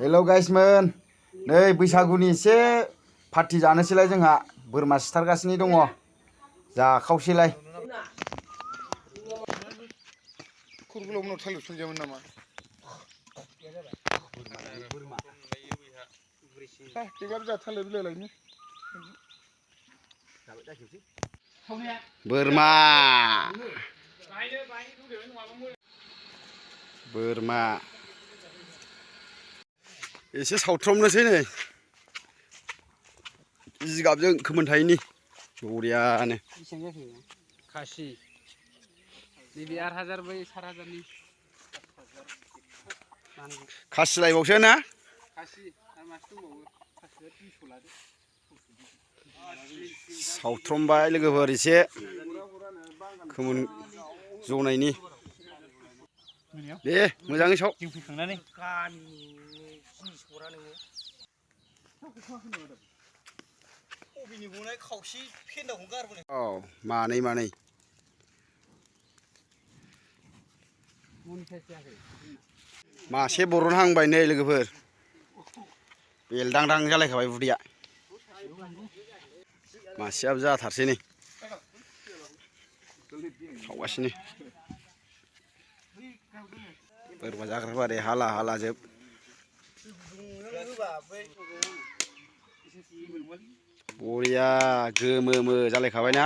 hello गाइसमोन नै बैसागुनि एसे पार्टी जानोसैलाय जोंहा बोरमा सिथारगासिनो दङ जाखावसैलाय खुरगुलाव उनाव थालिर संजायामोन नामा देग्लाय जा थालिर बिलाइ लायनो बोरमा बोरमा एसे सावथ्रमनोसै नै जिगाबजों खोमोनथायनि बरियानो खासि नैबे 8,000 बै 4,000नि खासि लायबावसो ना खासि आरो मासे दंबावो खासिया 300 लादो सावथ्रमबाय लोगोफोर एसे खोमोन जनायनि दे मोजाङै साव जों फैखांनानै औ मानै मानै मासे बरनहांबाय नै लोगोफोर बेलदांदां जालायखाबाय उदैया मासेयाबो जाथारसै नै सावगासिनो बोरमा जाग्रा बारि हाला हाला जोब बरिया गोमो जालायखाबायना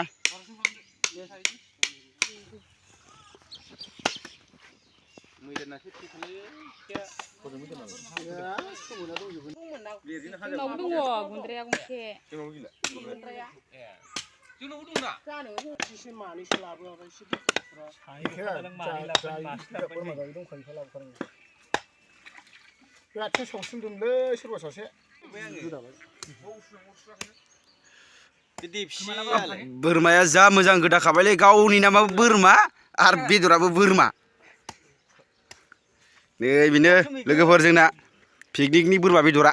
जोंनावबो दङ गुन्द्राया गंसे जोंनावबो दंना जानो एसे मानैसो लाबोआबा एसे बे आथिं सावसुमदोंलै सोरबा सासे बोरमाया जा मोजां गोदाखाबायलै गावनि नामाबो बोरमा आरो बेदराबो बोरमा नै बेनो लोगोफोर जोंना पिकनिकनि बोरमा बेदरा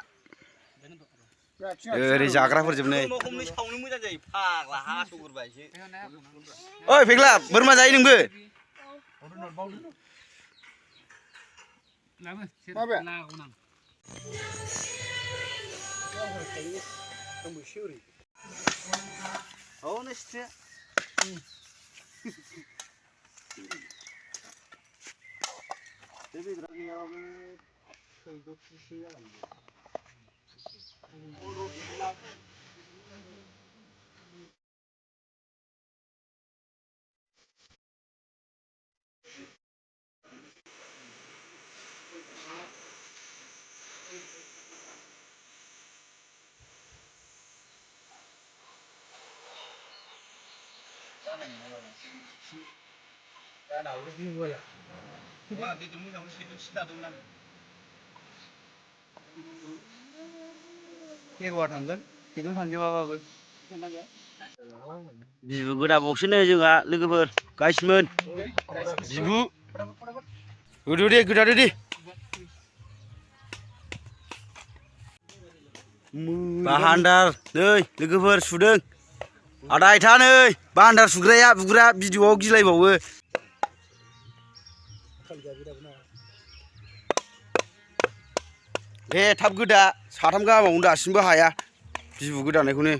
ओरै जाग्राफोरजोब नै ओइ फेग्ला बोरमा जायो नोंबो बिबु गोदाबावसोनो जोंहा लोगोफोर गाइसमोन बिबु गोदो दे गोदादो दे बाहान्दार नै लोगोफोर सुदों आदा आयथा नै बाहान्दार सुग्राया बुग्रा भिडिअआव गिलायबावो दे थाब गोदा साथाम गाहामावनो दासिमबो हाया बिबु गोदानायखौनो